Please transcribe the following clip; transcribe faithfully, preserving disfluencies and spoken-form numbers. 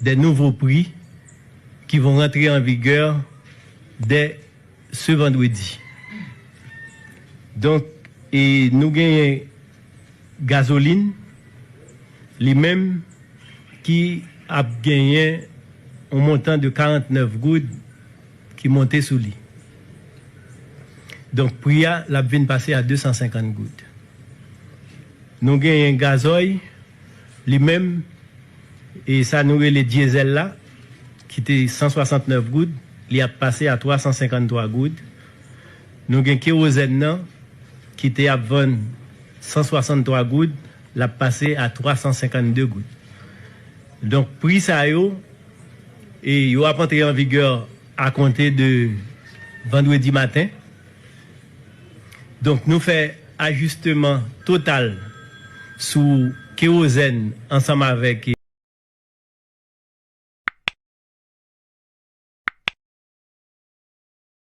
des nouveaux prix qui vont rentrer en vigueur dès ce vendredi. Donk, e nou genyen gazolin, li menm, ki ap genyen yon montan de karant nèf goud ki monte sou li. Donk, pri a, l ap vin pase a de san senkant goud. Nou genyen gazòy, li menm, e sa nou rele dyezèl la, ki te san swasant nèf goud, li ap pase a twa san senkant twa goud. Nou gen kewozèn nan, ki te ap vann san swasant twa goud, l ap pase a twa san senkant de goud. Donk, pri sa yo, e yo ap antre an vigè a konte de vandredi maten. Donk, nou fè ajisteman total sou kewozèn ansanm avèk